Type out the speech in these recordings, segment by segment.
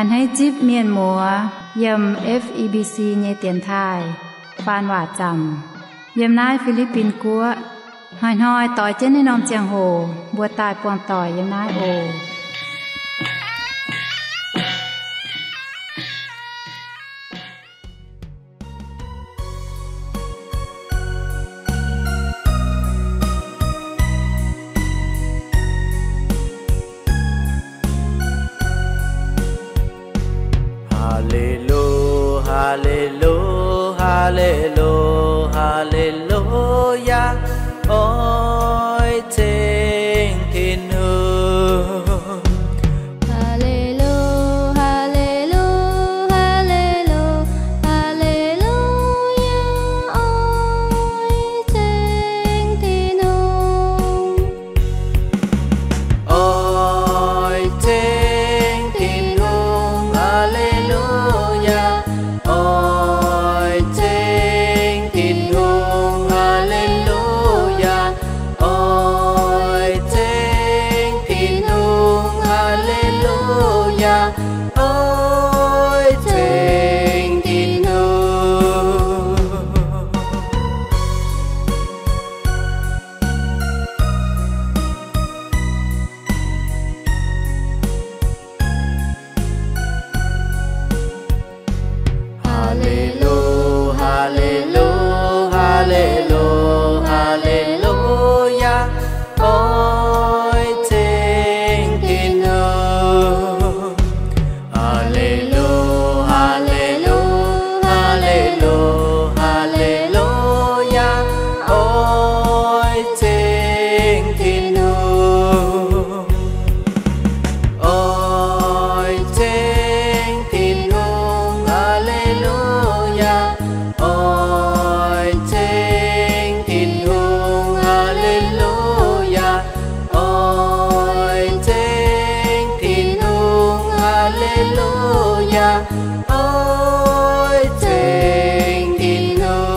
A'hneiv zipv mienh muoz yiem F E B C nyei dienx taaih faan waac zaamc yiem naaiv Fi^li^bin Guoqv. Hnoi-hnoi doix jienv naaiv norm ziangh hoc mbuo daaih buangh doic yiem naaiv oc. Haa^le^lu, haa^le^lu, haa^le^lu, haa^le^lu^yaa, oix ceng Tin-Hungh. Haa^le^lu, haa^le^lu, haa^le^lu, haa^le^lu^yaa, oix ceng Tin-Hungh. Oix ceng Tin-Hungh, haa^le^lu^yaa. Oix ceng Tin-Hungh, haa^le^lu^yaa. Oix ceng Tin-Hungh, haa^le^lu^yaa. Oix ceng Tin-Hungh. Haa^le^lu, haa^le^lu, haa^le^lu, haa^le^lu^yaa, oix ceng Tin-Hungh. Haa^le^lu, haa^le^lu, haa^le^lu, haa^le^lu^yaa, oix ceng Tin-Hungh. Oix ceng Tin-Hungh, haa^le^lu^yaa. Oix ceng Tin-Hungh, haa^le^lu^yaa. Oix ceng Tin-Hungh, haa^le^lu^yaa. Oix ceng Tin-Hungh.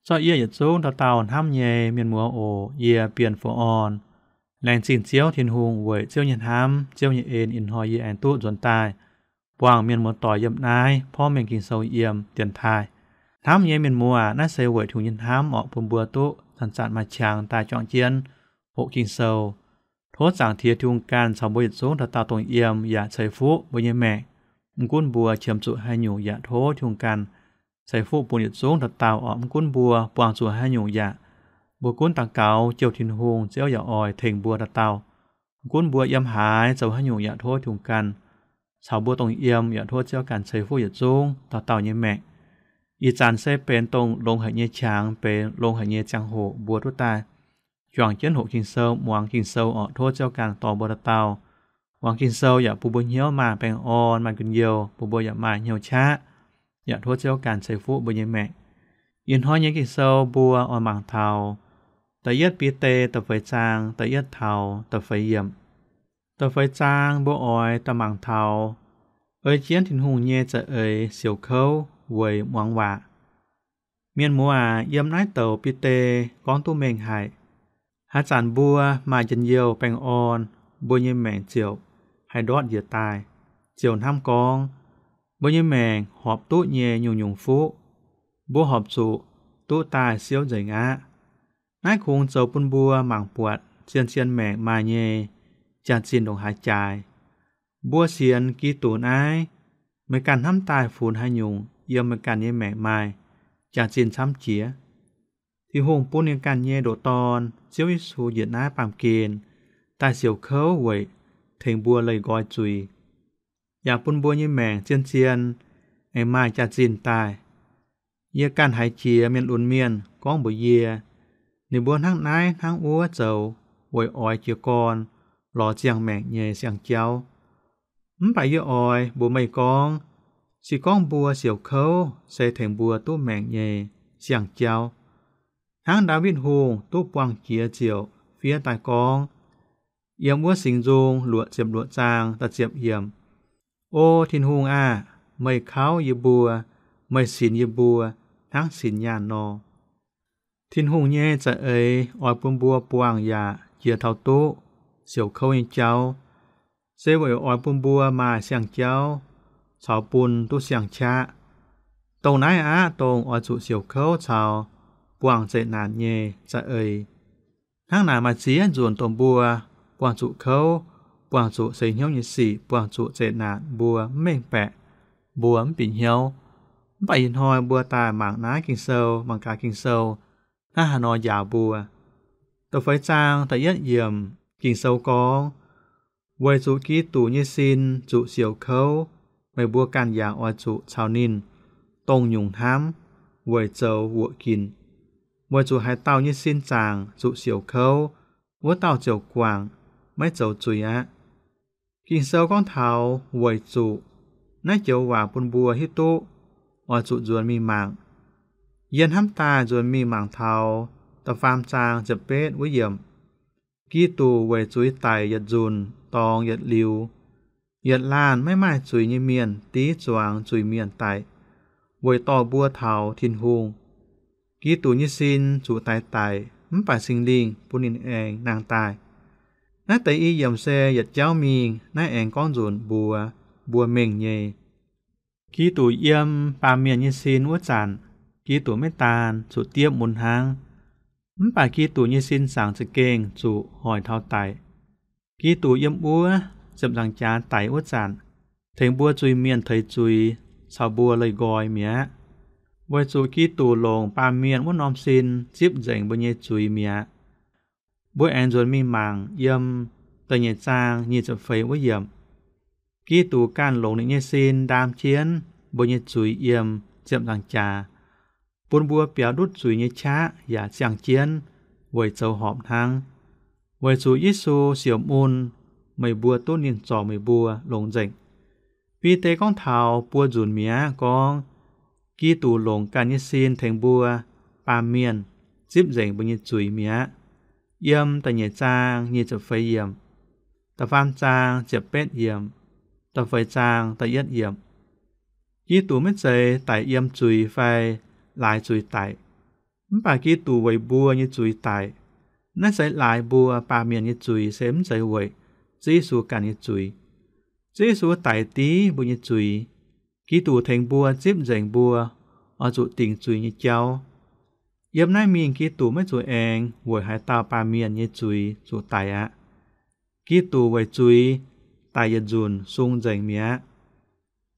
Zorqv yie yietc zungv dauh dauh hnamv nyei mienh muoz oc. Yie Bienh Fu'on. Laengz zingh Ziouv Tin-Hungh weic Ziouv nyei hnamv, Ziouv nyei en, ih hnoi yie aengx duqv nzuonx daaih buangh mienh muoz doic yiem naaiv porv mengh Ging-Sou yiem dienx taaih. Hnamv nyei mienh muoz aac, naaiv se weic Tin-Hungh nyei hnamv orqc, bun mbuo duqv zanc-zanc maaih qangx daaih juangc jienv hoqc Ging-Sou. Tov Zaangc Diex Tin-Hungh ganh caux mbuo yietc zungv dauh dauh dongh yiem yaac ceix fuqv mbuo nyei maengc. Mv gunv mbuo qiemx zuqc haaix nyungc yaac tov Tin-Hungh ganh ceix fuqv bun yietc zungv dauh dauh orqc. Mv gunv mbuo buangh zuqc haaix nyungc yaac mbuo gunv daux gaux jouh Tin-Hungh, Ziouv yaac oix tengx mbuo dauh dauh. Mv gunv mbuo yiem haaix zoux haaix nyungc yaac tov Tin-Hungh ganh caux mbuo dongh yiem, yaac tov Ziouv ganh ceix fuqv yietc zungv dauh dauh nyei maengc. Ih zanc se benx dongh longx haic nyei qangx, benx longx haic nyei ziangh hoc mbuo duqv daaih juangc jienv hoqc Ging-Sou, muangx Ging-Sou orqc. Tov Ziouv ganh dorh mbuo dauh dauh muangx Ging-Sou yaac bun mbuo hnyouv maaih baengh orn, maaih njien-youh, bun mbuo yaac maaih hnyouv qaqv, yaac tov Ziouv ganh ceix fuqv mbuo nyei maengc. Ih hnoi nyei Ging-Sou mbuo oix mangc taux da'yietv Bide da'feix zaang da'yietv taux da'feix yiemc. Da'feix zaang mbuo oix daaih mangc taux ei jienv Tin-Hungh nyei za'eix siouc kouv weic muangx waac. Mienh muoz aac, yiem naaiv douc Bide gorngv duqv mengh haic. Haaix zanc mbuo maaih njien-youh baengh orn, mbuo nyei maengc ziouc haih ndortv njiec daaih, ziouc hnamv gorngv mbuo nyei maengc horpc duqv nyei nyungc-nyungc fuqv, mbuo horpc zuqc duqv daaih siouv nzengc aqv. Naaiv kungx zoux bun mbuo mangc buatc zien-zien maengc maaih nyei jaax-zinh ndongc haaix jaaix. Mbuo sienx Giduc naaiv, meih ganh hnamv daaih funx haaix nyungc yiem meih ganh nyei maengc maaih jaax-zinh camv jiex? Tin-Hungh bun ninh ganh nyei ndoqc Dorn, Ziouv Yesu, njiec naaiv baamh gen daaih siouc kouv weic tengx mbuo leih nqoi zuiz, yaac bun mbuo nyei maengc zien-zien aengx maaih jaax-zinh daaih. Yie ganh haiz jiex mienh lunx mienh gorngv mbuox yie, ninh mbuo hnangv naaiv hnangv wuov zoux weic oix jiez gorn lorz ziangh maengc nyei siang-jauv. Mv baac yie oix mbuox meih gorngv, se gorngv mbuo siouc kouv se tengx mbuo duqv maengc nyei siang-jauv. Hnangv Ndaawitv Hungh duqv buangh jiex ziouc fiev daaih gorngv, yiem wuov Singx Nzung luoqc ziepc luoqc zaang da'ziepc yiemc, O Tin-Hungh aah! Meih kauv yie mbuo, meih sinx yie mbuo hnangv sinx nyaanh nor. Tin-Hungh nyei za'eix oix bun mbuo buangh yaac jiex taux duqv siouc kouv nyei jauv, se weic oix bun mbuo maaih siang-jauv caux bun duqv siang-qaqv. Dongh naaiv aqv, dongh oix zuqc siouc kouv caux buangh zeqc naanc nyei za'eix. Hnangv naaic maaih ziex nzunc dongh mbuo buangh zuqc kouv, buangh zuqc seix hnyouv nyei sic, buangh zuqc zeqc naanc mbuo mv mengh baeqc, mbuo mv bieqc hnyouv. Mv baac ih hnoi mbuo daaih mangc naaiv Ging-Sou, mangc gaax Ging-Sou hnangv haaix nor njaaux mbuo. Da'feix zaang da'yietv yiemc Ging-Sou gorngv, weic zuqc Giduc nyei sin zuqc siouc kouv, meih mbuo ganh yaac oix zuqc caux ninh dongh nyungc hnamv weic zoux wuoqc ginc. Weic zuqc haaix dauh nyei sin zaangc zuqc siouc kouv, wuov dauh ziouc guangc, maiv zoux zuiz aqv. Ging-Sou gorngv taux weic zuqc, naaiv joux waac bun mbuo hiuv duqv oix zuqc nzuonx mingh mangc. Yie hnamv daaih nzuonx mingh mangc taux da'faam zaang ziepc betv wuov yiemc. Giduc weic zuiz daic yietc nzunc dorngx yietc liuz. Yietc laanh maiv maaih zuiz nyei mienh div zuangx zuiz-mienh daic, weic dorh mbuo taux Tin-Hungh. Giduc nyei sin zuqc daix daic, mv baac Singx Lingh bun ninh aengx nangh daaih. Naaiv deix i yiemc se yietc jauv mingh, naaiv aengx gorngv nzunc mbuox mbuo mengh nyei. Giduc yiem baamh mienh nyei sin wuov zanc, Giduc maiv daan zuqc diepv mun hnangv, mv baac Giduc nyei sin zaangc za'gengh zuqc hoic taux daic. Giduc yiem wuov ziepc nzaangc jaax daic wuov zanc, tengx mbuo zuiz-mienh teix zuiz caux mbuo leih nqoi mi'aqv. Weic zuqc Giduc longc baamh mienh wuov norm sin zipv nzengc mbuo nyei zuiz mi'aqv. Mbuo aengx nzuonx mingh mangc yiem da'nyeic zaang nyic ziepc feix wuov yiemc. Giduc ganh longc ninh nyei sin ndaam jienv mbuo nyei zuiz yiem ziepc nzaangc jaax, bun mbuo biaux ndutv zuiz nyei qaqv yaac ziangh jienv weic zoux horpc hnangv. Weic zuqc Yesu siouc mun, meih mbuo duqv ninh zorc meih mbuo longx nzengc. Bide gorngv taux buo nzunc mi'aqv gorngv, Giduc longc ganh nyei sin tengx mbuo baamh mienh zipv nzengc mbuo nyei zuiz mi'aqv. Yiem da'nyeic zaang nyic ziepc feix yiemc, da'faam zaang ziepc betv yiemc, da'feix zaang da'yietv yiemc. Giduc maiv zeiz daic yiem zuiz fai laaix zuiz daic. Mv baac Giduc weic mbuo nyei zuiz daic. Naaiv se laaix mbuo baamh mienh nyei zuiz, se mv zeiz weic Ziouv Yesu ganh nyei zuiz. Ziouv Yesu daic div mbuo nyei zuiz. Giduc tengx mbuo zipv nzengc mbuo oix zuqc dingc zuiz nyei jauv. Yiem naaiv mingh Giduc maiv zuqc aengx weic haaix dauh baamh mienh nyei zuiz zuqc daic aqv. Giduc weic zuiz daic yietc nzunc sung nzengc mi'aqv.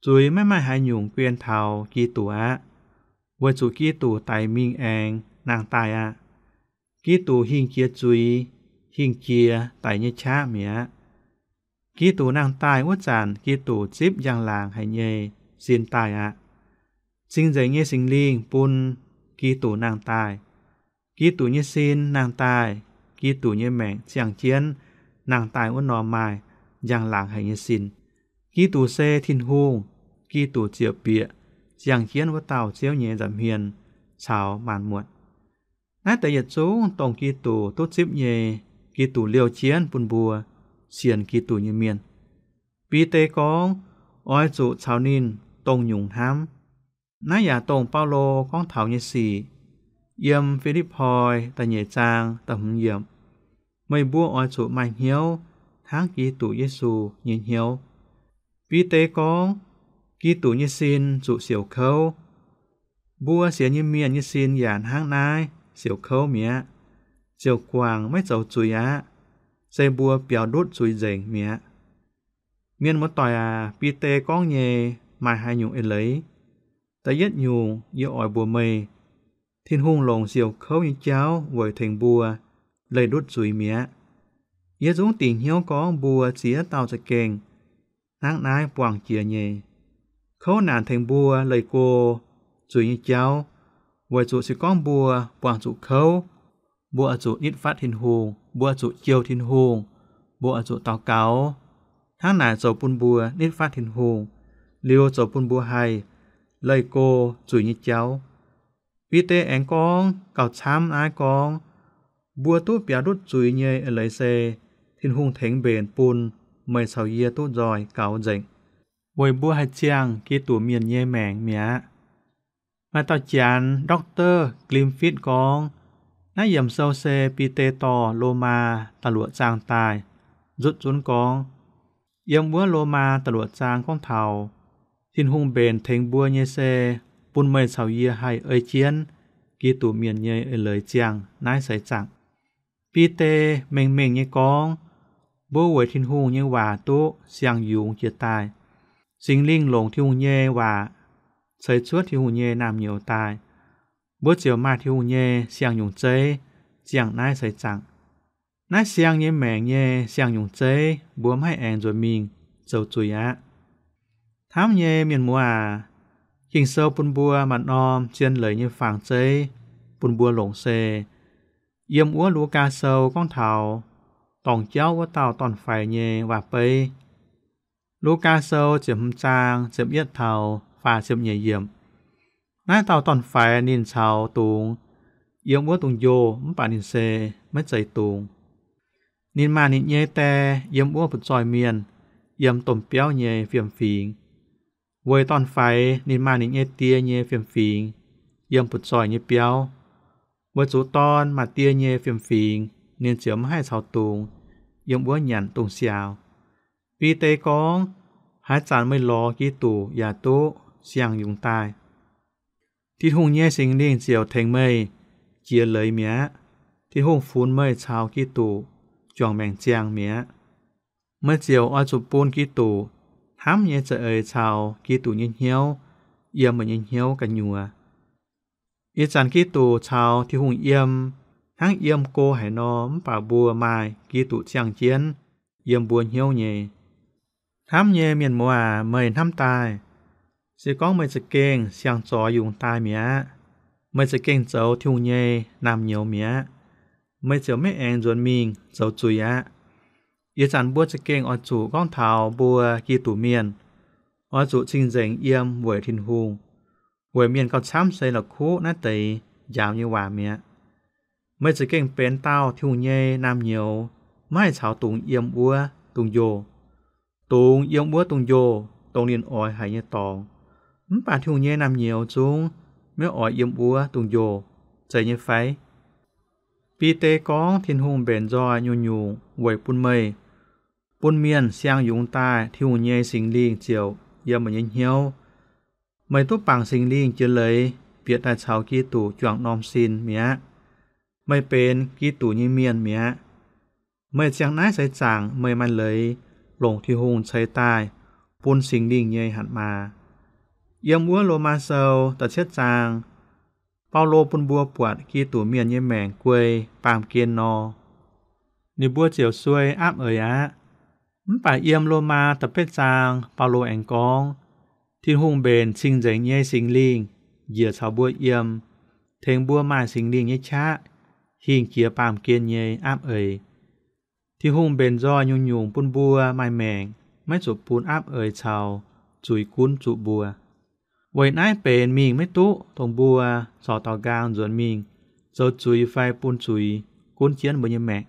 Zuiz maiv maaih haaix nyungc guen taux Giduc aqv, weic zuqc Giduc daic mingh aengx nangh daaih aqv. Giduc hingh jiex zuiz, hingh jiex daic nyei qaqv mi'aqv. Giduc nangh daaih wuov zanc, Giduc zipv njang-laangc haic nyei sin daaih aqv. Cing-nzengc nyei Singx Lingh bun Giduc nangh daaih. Giduc nyei sin nangh daaih, Giduc nyei maengc ziangh jienv nangh daaih wuov norm maaih njang-laangc haic nyei sin. Giduc se Tin-Hungh. Giduc ziouc bieqc ziangh jienv wuov dauh Ziouv nyei nza'hmien caux maanc muotc. Naaiv deix yietc zungv dongh Giduc duqv zipv nyei. Giduc liouh jienv bun mbuo sienx Giduc nyei mienh. Bide gorngv, oix zuqc caux ninh dongh nyungc hnamv. Naaiv yaac dongh Baulo gorngv taux nyei sic yiem Fi^lipv^poi da'nyeic zaang da'hmz yiemc, meih mbuo oix zuqc maaih hnyouv hnangv Giduc Yesu nyei hnyouv. Bide gorngv, Giduc nyei sin zuqc siouc kouv. Mbuo sienx nyei mienh nyei sin yaac hnangv naaiv siouc kouv mi'aqv. Ziouc guangc maiv zoux zuiz aqv, se mbuo biaux ndutv zuiz nzengc mi'aqv. Mienh muoz-doic aac, Bide gorngv nyei maaih haaix nyungc eix leiz? Da'yietv nyungc yie oix mbuox meih, Tin-Hungh longc siouc kouv nyei jauv weic tengx mbuo leih ndutv zuiz mi'aqv. Yie zungv dingc hnyouv gorngv mbuo ziex dauh za'gengh hnangv naaiv buangh jiex nyei. Kouv naanc tengx mbuo leih go zuiz nyei jauv, weic zuqc se gorngv mbuo buangh zuqc kouv, mbuo oix zuqc nitv fatv Tin-Hungh, mbuo oix zuqc jouh Tin-Hungh, mbuo oix zuqc daux gaux. Hnangv naaic zoux bun mbuo nitv fatv Tin-Hungh, liuz zoux bun mbuo haih leih go zuiz nyei jauv. Bide aengx gorngv gauh camv naaiv gorngv, mbuo duqv biaux ndutv zuiz nyei eix leiz se Tin-Hungh tengx mbenc bun meih caux yie duqv nzoih gaux nzengc, weic mbuo haih ziangh Giduc mienh nyei maengc mi'aqv. Maaih dauh Janx Doctor Glimpfitz gorngv, Naaiv yiemc sou se Bide dorh Lomaa da'luoqc zaang daaih nzutv zunv gorngv, yiem wuov Lomaa da'luoqc zaang gorngv taux Tin-Hungh mbenc tengx mbuo nyei se bun meih caux yie haih ei jienv Giduc mienh nyei eix leiz ziangh naaiv seix zaangc. Bide mengh mengh nyei gorngv, mbuo weic Tin-Hungh nyei waac duqv siang-yungz jiex daaih. Singx Lingh longc Tin-Hungh nyei waac ceix cuotv Tin-Hungh nyei naamh nyouz daaih. Mbuo ziouc maaih Tin-Hungh nyei siang-yungz zeiv ziangh naaiv seix zaangc. Naaiv siang nyei maengc nyei siang-yungz zeiv mbuo maiv haih aengx nzuonx mingh zoux zuiz aqv. Hnamv nyei mienh muoz aac, Ging-Sou bun mbuo maaih norm zien leiz nyei fangx zeiv bun mbuo longc se yiem wuov Lugaa Sou gorngv taux dorngc jauv wuov dauh dorn-faix nyei waac-beiv. Lugaa Sou ziepc hmz zaang ziepc yietv taux faah ziepc nyeic yiemc. Naaiv dauh dorn-faix ninh caux dungz yiem wuov dungz-njoh mv baac ninh se maiv zeiz dungz. Ninh maaih ninh nyei die yiem wuov butv-zoih mienh yiem domh biauv nyei fiem-fingx. Weic dorn-faix ninh maaih ninh nyei die nyei fiem-fingx yiem butv-zoih nyei biauv. Weic zuqc dorn maaih die nyei fiem-fingx, ninh ziouc maiv haih caux dungz yiem wuov nyanc dungz siaaux. Bide gorngv, haaix zanc meih lorz Giduc yaac duqv siang-yungz daaih, Tin-Hungh nyei Singx Lingh ziouc tengx meih jiex leiz mi'aqv. Tin-Hungh funx meih caux Giduc juangc maengc ziangh mi'aqv. Meih ziouc oix zuqc bun Giduc hnamv nyei za'eix caux Giduc nyei hnyouv yiem meih nyei hnyouv gu'nyuoz. Ih zanc Giduc caux Tin-Hungh yiem hnangv yiem go haic nor, mv baac mbuo maaih Giduc ziangh jienv yiem mbuo hnyouv nyei. Hnamv nyei mienh muoz aac, meih hnamv daaih, se gorngv meih za'gengh siang-zoix yungz daaih mi'aqv, meih za'gengh zoux Tin-Hungh nyei naamh nyouz mi'aqv, meih ziouc maiv aengx nzuonx mingh zoux zuiz aqv. Ih zanc mbuo za'gengh oix zuqc gorngv taux mbuo Giduc mienh oix zuqc cing-nzengc yiem weic Tin-Hungh, weic mienh gauh camv se la'kuqv naaiv deix njaaux nyei waac mi'aqv. Meih za'gengh benx dauh Tin-Hungh nyei naamh nyouz, maiv haih caux dungz yiem wuov dungz-njoh. Dungz yiem wuov dungz-njoh dongh ninh oix haic nyei dorngx. Mv baac Tin-Hungh nyei naamh nyouz zungv maiv oix yiem wuov dungz-njoh, zeiz nyei fai? Bide gorngv Tin-Hungh mbenc nzoih nyungc-nyungc weic bun meih, bun mienh siang-yungz daaih Tin-Hungh nyei Singx Lingh ziouc yiem meih nyei hnyouv. Meih duqv bangc Singx Lingh jiex leiz bieqc daaih caux Giduc juangc norm sin mi'aqv. Meih benx Giduc nyei mienh mi'aqv. Meih ziangh naaiv seix zaangc meih maaih leiz longc Tin-Hungh ceix daaih bun Singx Lingh nyei hatc maaz. Yiem wuov Lomaa Sou da'cietv zaang, Baulo bun mbuo buatc Giduc mienh nyei maengc guei baamh gen nor, ninh mbuo ziouc suei aapv eix aqv. Mv baac yiem Lomaa da'betv zaang, Baulo aengx gorngv, Tin-Hungh mbenc cing-nzengc nyei Singx Lingh njiec caux mbuo yiem, tengx mbuo maaih Singx Lingh nyei qaqv hingh jiex baamh gen nyei aapv eix. Tin-Hungh mbenc nzoih nyungc-nyungc bun mbuo maaih maengc, maiv zuqc bun aapv eix caux zuiz gunv zuqc mbuo. Weic naaiv benx mingh maiv duqv dongh mbuo corc daaux nqaang nzuonx mingh zoux zuiz fai bun zuiz gunv jienv mbuo nyei maengc.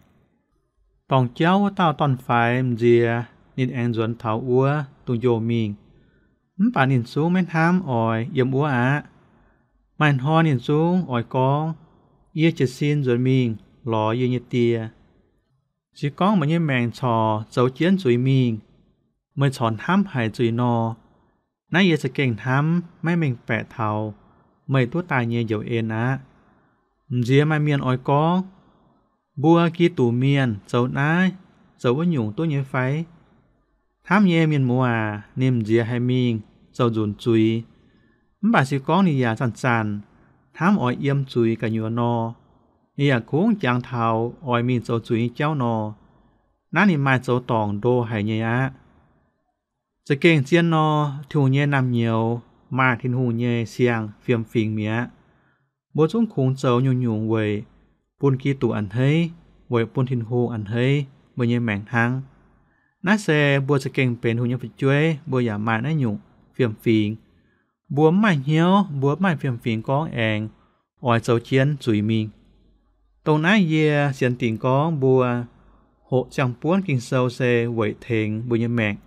Dorngc jauv wuov dauh dorn-faix m'nziex ninh aengx nzuonx taux wuov dungz-njoh mingh, mv baac ninh zungv maiv hnamv oix yiem wuov aqv. Maaih hnoi ninh zungv oix gorngv, Yie jiez sin nzuonx mingh lorz yie nyei Die. Se gorngv meih nyei maengc corc zoux jienv zuiz mingh, meih corc hnamv haic zuiz nor, naaiv yie za'gengh hnamv maiv mengh baeqc taux meih duqv daaih nyei njoux en aqv. M'nziex maaih mienh oix gorngv, Mbuo Giduc mienh zoux naaiv zoux wuov nyungc duqv nyei fai? Hnamv nyei mienh muoz aac, ninh m'nziex haih mingh zoux nzunc zuiz, mv baac se gorngv ninh yaac zanc-zanc hnamv oix yiem zuiz gu'nyuoz nor, ninh yaac kungx jangx taux oix mingh zoux zuiz nyei jauv nor, naaiv ninh maaih zoux dorngc ndo haic nyei aqv. Za'gengh zien nor, Tin-Hungh nyei naamh nyouz maaih Tin-Hungh nyei siang fiem-fingx mi'aqv. Mbuo zungv kungx zoux nyungc-nyungc weic bun Giduc a'hneiv, weic bun Tin-Hungh a'hneiv mbuo nyei maengc hnangv. Naaiv se mbuo za'gengh benx Tin-Hungh nyei fu'jueiv, mbuo yaac maaih naaiv nyungc fiem-fingx. Mbuo mv maaih hnyouv, mbuo mv maaih fiem-fingx gorngv aengx oix zoux jienv zuiz mingh. Dongh naaiv yie sienx dingc gorngv mbuo hoqc ziangh buonv Ging-Sou se weic tengx mbuo nyei maengc.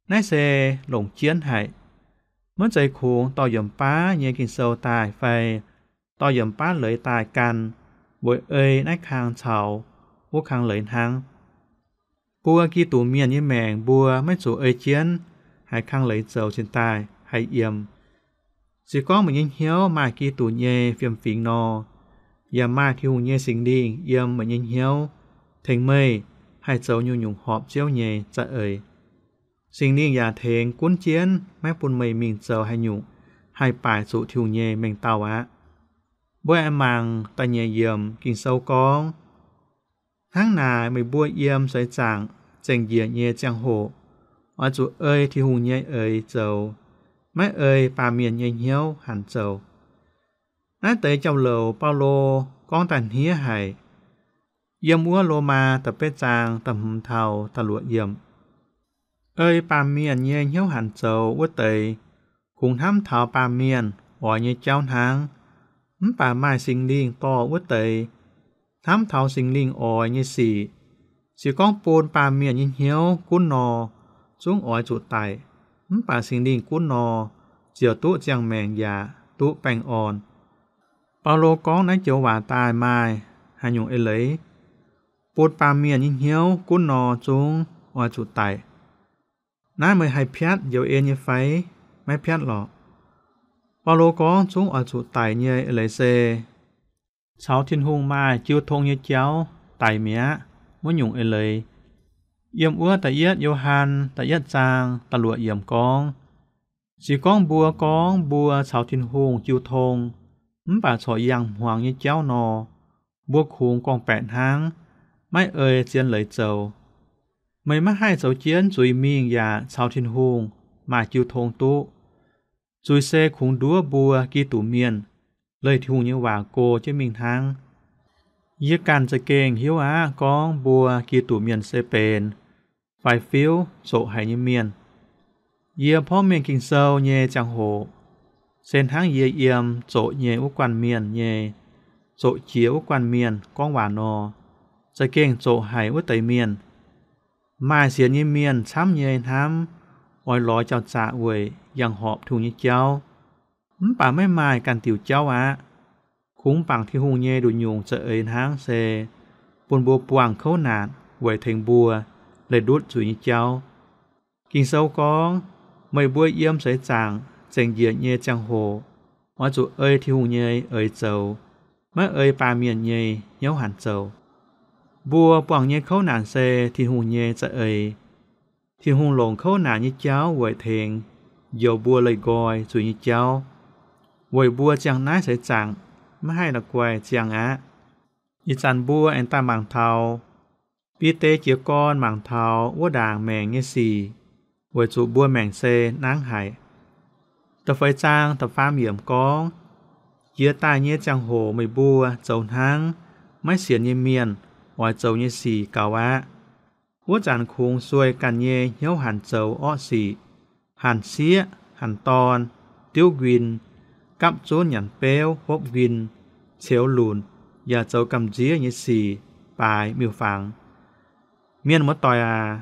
Naaiv se longc jienv haic. Maiv zeiz kungx dorh yiemc baav nyei Ging-Sou daaih fai dorh yiemc baav leiz daaih gan, weic ei naaiv kang caux wuov kang leiz hnangv. Mbuo Giduc mienh nyei maengc mbuo maiv zuqc ei jienv haiz kang leiz zoux cingx daaih haih yiem. Se gorngv meih nyei hnyouv maaih Giduc nyei fiem-fingx nor, yaac maaih Tin-Hungh nyei Singx Lingh yiem meih nyei hnyouv, tengx meih haih zoux nyungc-nyungc horpc Ziouv nyei za'eix. Singx Lingh yaac tengx gunv jienv maiv bun meih mingh zoux haaix nyungc haih baaic zuqc Tin-Hungh nyei mengh dauh aqv. Mbuo aengx mangc da'nyeic yiemc Ging-Sou gorngv, hnangv naaic meih mbuo yiem seix zaangc zengc njiec nyei ziangh hoc oix zuqc ei Tin-Hungh nyei eix zoux, maiv ei baamh mienh nyei hnyouv hanc zoux. Naaiv deix jauv-louc Baulo gorngv daaih hniev haic. Yiem wuov Lomaa da'betv zaang da'hmz taux da'luoqc yiemc. Ei baamh mienh nyei hnyouv hanc zoux wuov deix, kungx hnamv taux baamh mienh oix nyei jauv hnangv. Mv baac maaih Singx Lingh dorh wuov deix, hnamv taux Singx Lingh oix nyei sic. Se gorngv bun baamh mienh nyei hnyouv gunv nor, zungv oix zuqc daic. Mv baac Singx Lingh gunv nor, ziouc duqv ziangh maengc yaac duqv baengh orn. Baulo gorngv naaiv joux waac daaih maaih haaix nyungc eix leiz? Bun baamh mienh nyei hnyouv gunv nor, zungv oix zuqc daic. Naaiv meih haih piatv njoux en nyei fai? Maiv piatv lorqc. Baulo gorngv zungv oix zuqc daic nyei eix leiz se caux Tin-Hungh maaih jiu tong nyei jauv daic mi'aqv, wuov nyungc eix leiz. Yiem wuov da'yietv Yo^han da'yietv zaang da'luoqc yiemc gorngv, se gorngv mbuo gorngv mbuo caux Tin-Hungh jiu tong, mv baac corc yangh hmuangx nyei jauv nor, mbuo kungx gorngv-baeqc hnangv, maiv ei zien leiz zoux. Meih maiv haih zoux jienv zuiz mingh yaac caux Tin-Hungh maaih jiu tong duqv. Zuiz se kungx nduov mbuo Giduc mienh leih Tin-Hungh nyei waac go jienv mingh hnangv. Yie ganh za'gengh hiuv aqv gorngv mbuo Giduc mienh se benx faix-fiuv zoqc haic nyei mienh. Yie porv mengh Ging-Sou nyei ziangh hoc, se hnangv yie yiem zoqc nyei wuov guanh mienh nyei, zoqc jiex wuov guanh mienh gorngv waac nor, za'gengh zoqc haic wuov deix mienh. Maaih sienx nyei mienh camv nyei hnamv oix lorz jauv-zaqc weic yangh horpc Tin-Hungh nyei jauv, mv baac maiv maaih ganh diuc jauv aqv. Kungx bangc Tin-Hungh nyei nduqc-nyungc za'eix hnangv se bun mbuo buangh kouv naanc weic tengx mbuo leih ndutv zuiz nyei jauv. Ging-Sou gorngv, meih mbuo yiem seix zaangc zengc njiec nyei ziangh hoc oix zuqc ei Tin-Hungh nyei eix zoux, maiv ei baamh mienh nyei hnyouv hanc zoux. Mbuo buangh nyei kouv naanc se Tin-Hungh nyei za'eix. Tin-Hungh longc kouv naanc nyei jauv weic tengx njoux mbuo leih nqoi zuiz nyei jauv, weic mbuo ziangh naaiv seix zaangc maiv haih la'guaih ziangh aqv. Ih zanc mbuo aengx daaih mangc taux Bide jiez gorn mangc taux wuov ndaangc maengc nyei sic, weic zuqc mbuo maengc se nangv haic. Da'feix zaang da'faam yiemc gorngv, jiex daaih nyei ziangh hoc meih mbuo zoux hnangv maiv sienx nyei mienh oix zoux nyei sic gaux aqv. Wuov zanc kungx sueih ganh nyei hnyouv hanc zoux orqv sic, hanc sieqv, hanc dorn, diuv nquin, gapv zunv nyanc beuv, hopv nquin, ceux lunc, yaac zoux gamh nziev nyei sic, baaix miuc-fangx. Mienh muoz-doic aac,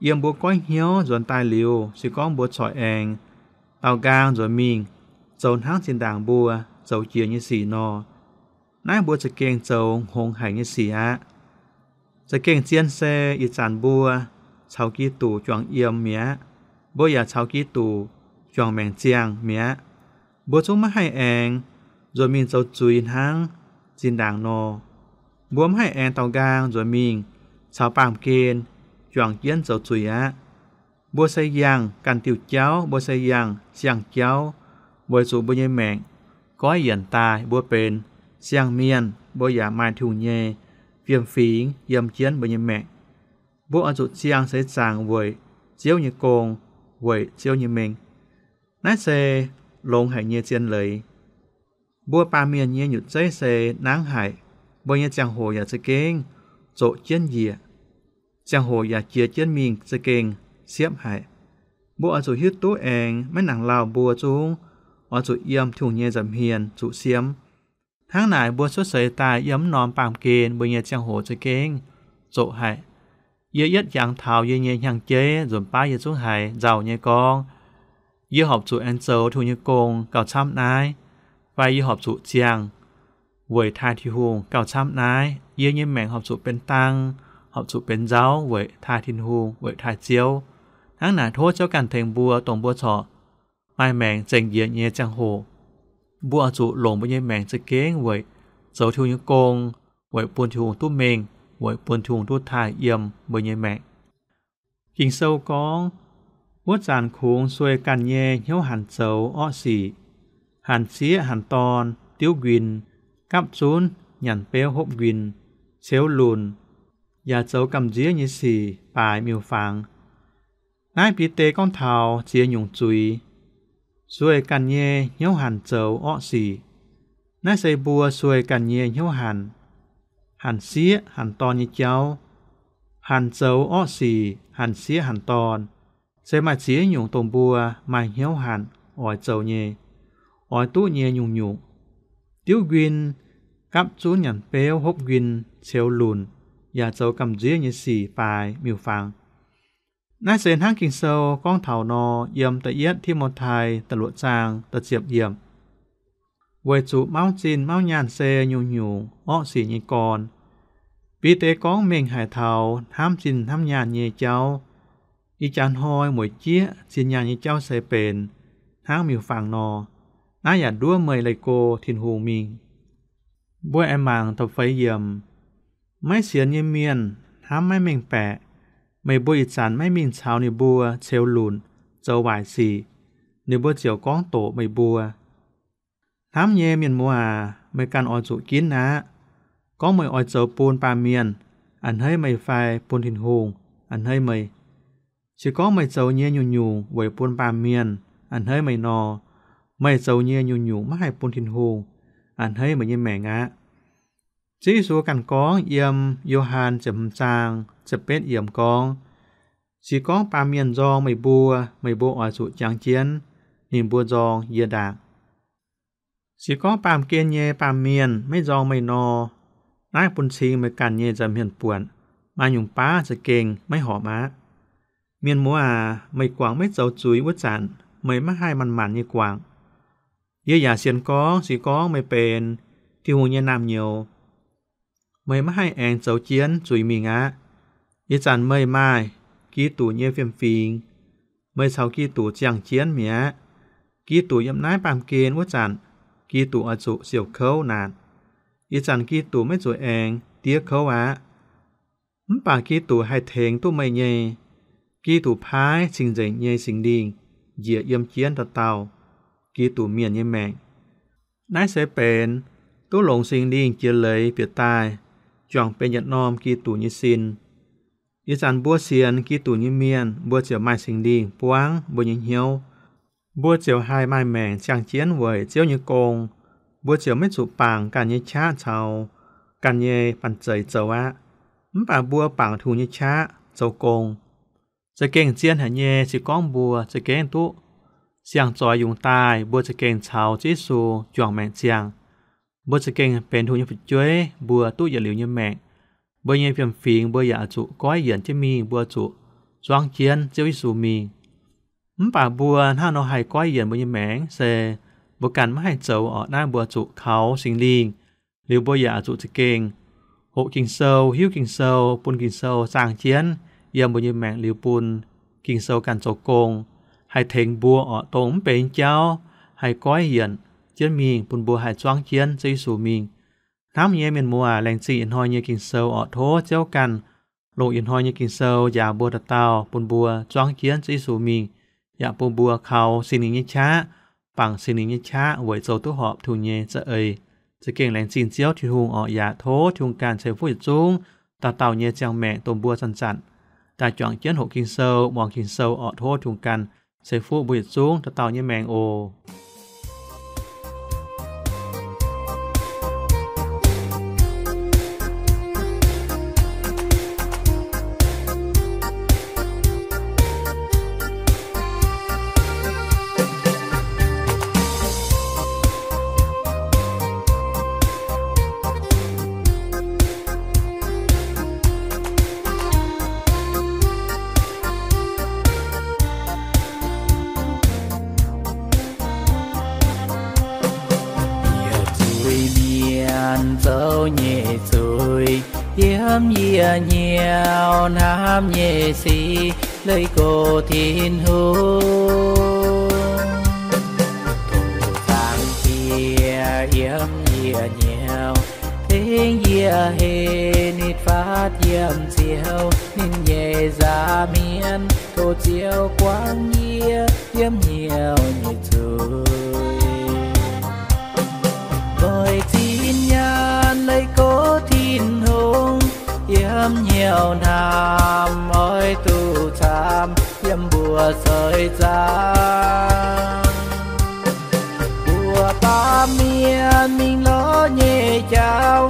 yiem mbuo goiv hnyouv nzuonx daaih liuz, se gorngv mbuo corc aengx daaux nqaang nzuonx mingh zoux hnangv zinh ndaangc mbuo zoux jiex nyei sic nor, naaiv mbuo za'gengh zoux hngongx haic nyei sic aqv. Za'gengh zien se ih zanc mbuo caux Giduc juangc yiem mi'aqv. Mbuo yaac caux Giduc juangc maengc ziangh mi'aqv. Mbuo zungv maiv haih aengx nzuonx mingh zoux zuiz hnangv zinh ndaangc nor. Mbuo maiv haih aengx daaux nqaang nzuonx mingh caux baamh gen juangc jienv zoux zuiz aqv. Mbuo se yangh ganh diuh jauv, mbuo se yangh siang-jauv, weic zuqc mbuo nyei maengc goiv yienc daaih mbuo benx siang-mienh, mbuo yaac maaih Tin-Hungh nyei fiem-fingx yiem jienv mbuo nyei maengc. Mbuo oix zuqc ziangh seix zaangc weic Ziouv nyei gong, weic Ziouv nyei mengh. Naaiv se longx haic nyei zien leiz. Mbuo baamh mienh nyei nyutc zeiv se nangv haic, mbuo nyei ziangh hoc yaac za'gengh zoqc jienv njiec. Ziangh hoc yaac jiex jienv mingh za'gengh siepv haic. Mbuo oix zuqc hiuv duqv aengx maiv nangc lauh mbuo zungv oix zuqc yiem Tin-Hungh nyei nza'hmien zuqc siemv. Hnangv naaic mbuo cuotv seix daaih yiem mv norm baamh gen mbuo nyei ziangh hoc za'gengh zoqc haic. Yie yietv jangx taux yie nyei hnyangx-jeiv nzunc baav yie zungv haiz nzauh nyei gorngv, yie horpc zuqc aengx zoux Tin-Hungh nyei gong gauh camv naaiv, fai yie horpc zuqc ziangh weic taaih Tin-Hungh gauh camv naaiv. Yie nyei maengc horpc zuqc benx dang, horpc zuqc benx nzauv weic taaih Tin-Hungh, weic taaih Ziouv. Hnangv naaic tov Ziouv ganh tengx mbuo, dongh mbuo corc maaih maengc zengc njiec nyei ziangh hoc, mbuo oix zuqc longc mbuo nyei maengc za'gengh weic zoux Tin-Hungh nyei gong, weic bun Tin-Hungh duqv mengh, weic bun Tin-Hungh duqv taaih yiem mbuo nyei maengc. Ging-Sou gorngv, wuov zanc kungx sueih ganh nyei hnyouv hanc zoux orqv sic, hanc sieqv hanc dorn, diuv nquin, gapv zunv nyanc beuv hopv nquin, ceux lunc, yaac zoux gamh nziev nyei sic baaix miuc-fangx. Naaiv Bide gorngv taux ziex nyungc zuiz. Sueih ganh nyei hnyouv hanc zoux orqv sic. Naaiv se mbuo sueih ganh nyei hnyouv hanc, hanc sieqv hanc dorn nyei jauv. Hanc zoux orqv sic, hanc sieqv hanc dorn, se maaih ziex nyungc dongh mbuo maaih hnyouv hanc oix zoux nyei, oix duqv nyei nyungc-nyungc. Diuv nquin, gapv zunv nyanc beuv hopv nquin, ceux lunc, yaac zoux gamh nziev nyei sic baaix miuc-fangx. Naaiv se hnangv Ging-Sou gorngv taux nor, yiem da'yietv Ti^mo^tai da'luoqc zaang da'ziepc yiemc. Weic zuqc mauv zinh mauv nyaanh se nyungc-nyungc orqv sic nyei gorn. Bide gorngv mengh haic taux hnamv zinh hnamv nyaanh nyei jauv. Ih jaax hnoi mueic jieqv zinh nyaanh nyei jauv se benx hnangv miuc-fangx nor. Naaiv yaac nduov meih leih go Tin-Hungh mingh. Mbuo aengx mangc da'feix yiemc. Maiv sienx nyei mienh hnamv maiv mengh baeqc. Meih mbuo ih zanc maiv mingh caux ninh mbuo ceux lunc, zoux waaic sic, ninh mbuo ziouc gorngv doqc meih mbuo. Hnamv nyei mienh muoz aac, meih ganh oix zuqc ginv aqv. Gorngv meih oix zoux bun baamh mienh, a'hneiv meih fai bun Tin-Hungh, a'hneiv meih. Se gorngv meih zoux nyei nyungc-nyungc weic bun baamh mienh, a'hneiv meih nor, meih zoux nyei nyungc-nyungc maiv haih bun Tin-Hungh, a'hneiv meih nyei maengc aqv. Ziouv Yesu ganh gorngv yiem Yo^han ziepc hmz zaang ziepc betv yiemc gorngv, se gorngv baamh mienh nzorng meih mbuo, meih mbuo oix zuqc jangx jienv ninh mbuo nzorng yie ndaangc. Se gorngv baamh gen nyei baamh mienh maiv nzorng meih nor, naaiv bun cing meih ganh nyei nza'hmien buonc, maaih nyungc baav za'gengh maiv horpc aqv. Mienh muoz aac, meih guangc maiv zoux zuiz wuov zanc, meih maiv haih manc-manc nyei guangc. Yie yaac sienx gorngv, se gorngv meih benx Tin-Hungh nyei naamh nyouz, meih maiv haih aengx zoux jienv zuiz mingh aqv. Ih zanc meih maaih Giduc nyei fiem-fingx, meih caux Giduc ziangh jienv mi'aqv. Giduc yiem naaiv baamh gen wuov zanc, Giduc oix zuqc siouc kouv naanc. Ih zanc Giduc maiv zuqc aengx diev kouv aqv. Mv baac Giduc haih tengx duqv meih nyei. Giduc paaiv cing-nzengc nyei Singx Lingh njiec yiem jienv dauh dauh Giduc mienh nyei maengc. Naaiv se benx duqv longc Singx Lingh jiex leiz bieqc daaih, juangc benx yietc norm Giduc nyei sin. Ih zanc mbuo sienx Giduc nyei mienh, mbuo ziouc maaih Singx Lingh buangv mbuo nyei hnyouv. Mbuo ziouc haih maaih maengc ziangh jienv weic Ziouv nyei gong. Mbuo ziouc maiv zuqc bangc ganh nyei qaqv caux ganh nyei banh zeic zoux aqv. Mv baac mbuo bangc Tin-Hungh nyei qaqv zoux gong. Za'gengh zien haic nyei, se gorngv mbuo za'gengh duqv siang-zoix yungz daaih, mbuo za'gengh caux Ziouv Yesu juangc maengc ziangh. Mbuo za'gengh benx Tin-Hungh nyei fu'jueiv, mbuo duqv yietc liuz nyei maengc. Mbuo nyei fiem-fingx mbuo yaac zuqc goiv yienc jienv mingh, mbuo zuqc zuangv jienv Ziouv Yesu mingh. Mv baac mbuo hnangv nor haih goiv yienc mbuo nyei maengc se mbuo ganh maiv haih zoux orqc. Naaiv mbuo zuqc kaux Singx Lingh, liuz mbuo yaac zuqc za'gengh hoqc Ging-Sou, hiuv Ging-Sou, bun Ging-Sou zaangh jienv yiem mbuo nyei maengc, liuz bun Ging-Sou ganh zoux gong, haih tengx mbuo orqc, dongh mv benx jauv haih goiv yienc jienv mingh, bun mbuo haih zuangv jienv Ziouv Yesu mingh. Hnamv nyei mienh muoz, laengz zingh ih hnoi nyei Ging-Sou orqc. Tov Ziouv ganh longc ih hnoi nyei Ging-Sou njaaux mbuo dauh dauh, bun mbuo zuangv jienv Ziouv Yesu mingh, yaac bun mbuo kaux Singx Lingh nyei qaqv, bangc Singx Lingh nyei qaqv weic zoux duqv horpc Tin-Hungh nyei za'eix. Za'gengh laengz zingh Ziouv Tin-Hungh orqc. Yaac tov Tin-Hungh ganh ceix fuqv yietc zungv dauh dauh nyei ziangh maengc, dongh mbuo zanc-zanc daaih juangc jienv hoqc Ging-Sou, muangx Ging-Sou orqc. Tov Tin-Hungh ganh ceix fuqv mbuo yietc zungv dauh dauh nyei maengc oc. Hnyouv hnamv nyei sic leih go Tin-Hungh. Dongh zaangc Diex yiem yie hnyouv, tengx yie heh nitv faatv yiem Ziouv. Ninh nyei nza'hmien tov Ziouv guangc yie yiem hnyouv nyei zuiz. Doix-zinh nyaanh leih go Tin-Hungh, yiem hnyouv hnamv oix duqv camv yiem mbuo seix zaangc. Mbuo baamh mienh mingh lorz nyei jauv,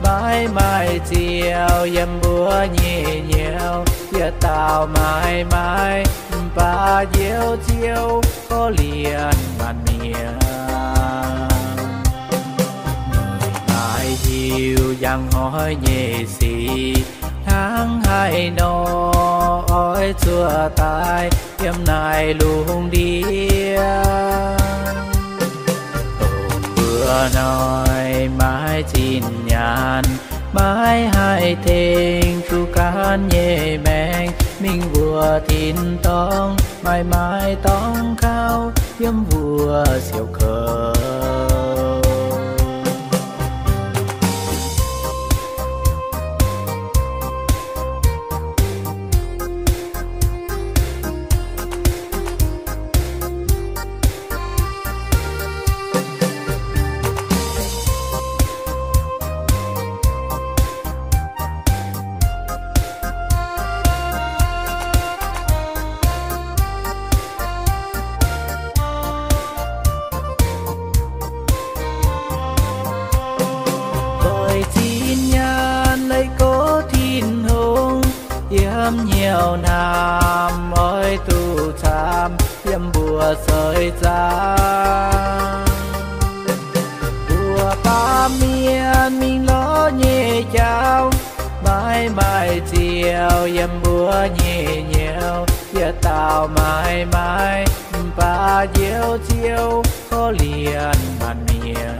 maiv maaih Ziouv yiem mbuo nyei hnyouv. Yietc dauh maiv maaih, mv-baac Njoux Ziouv korv-lienh maanc mienh. Meih maaih hiuv njang hnoi nyei sic, hnangv haaix nor oix zuqc daaih yiem naaiv lungh ndiev. Dongh mbuo hnoi maiv zinh nyaanh, maiv haih tengx zuqc gaanv nyei maengc, mingh wuov tin-dorngh maaih maaih dorngx kaux yiem wuov siouc kouv. Doix-zinh nyaanh leih go Tin-Hungh, yiem hnyouv hnamv oix duqv camv yiem mbuo seix zaangc. Mbuo baamh mienh mingh lorz nyei jauv, maiv maaih Ziouv yiem mbuo nyei hnyouv. Yietc dauh maiv maaih, mv-baac Njoux Ziouv korv-lienh maanc mienh.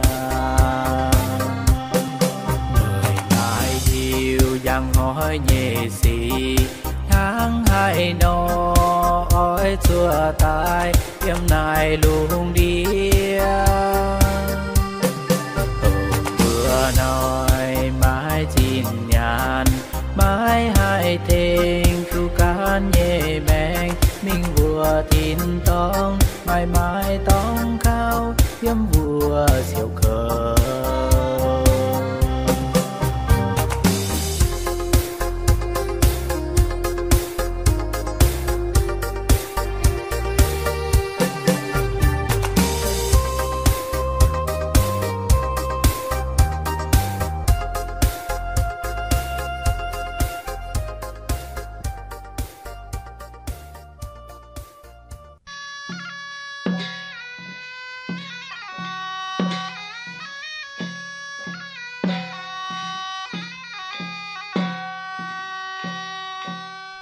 Meih maaih hiuv njang hnoi nyei sic, hnangv haaix nor oix zuqc daaih yiem naaiv lungh ndiev. Dongh mbuo hnoi maiv zinh nyaanh, maiv haih tengx zuqc gaanv nyei maengc, mingh wuov tin-dorngh maaih maaih dorngx kaux yiem wuov siouc kouv.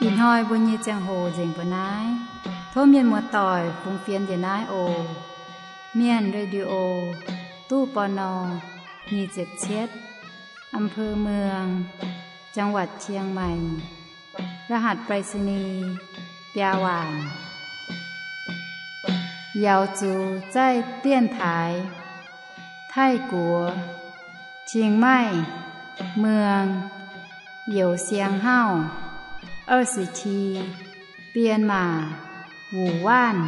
Ih hnoi mbuo nyei ziangh hoc nzengc mbuo naaiv. Tov mienh muoz-doic fungx fienx njiec naaiv oc. Mienh Radio, ตู้ ปณ. nyic ziepc cietv, อำเภอเมือง จังหวัดเชียงใหม่ รหัสไปรษณีย์ biaa waanc. Yaux zuqc zaih dienx taaix Taiv-Guoqv, Chiang Mai, Muang, Youz Siang Hauv, 二十七, Bienh Maac, Wuc Waanv.